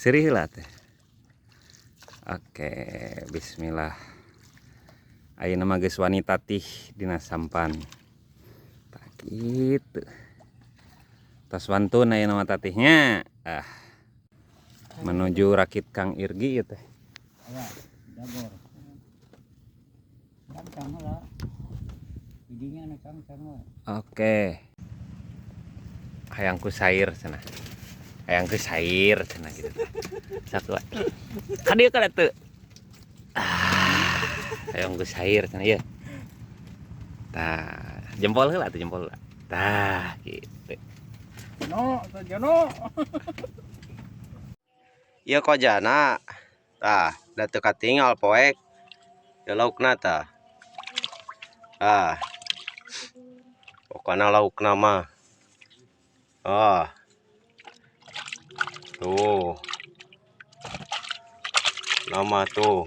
Seuri heula teh. Oke, bismillah. Ayeuna mah geus wani tatih dina sampan. Tah, kitu. Tos wantun ayeuna mah tatihnya. Ah. Menuju rakit Kang Irgi ieu teh. Aya, dagor. Cangcang lah. Bidinya na cangcang lah. Oke. Hayang ku sair cenah. Hayang ku sair cenah gitu. Satu. Ka dieu ka teu. Ah, hayang ku sair cenah ieu. Tah, jempol heula tuh, jempol heula. Tah, gitu. No, jono. Ieu kojana. Tah, da teu katingal poek. Ya laukna tah. Ah. Pokokna laukna mah. Ah. Tuh. Nama tuh.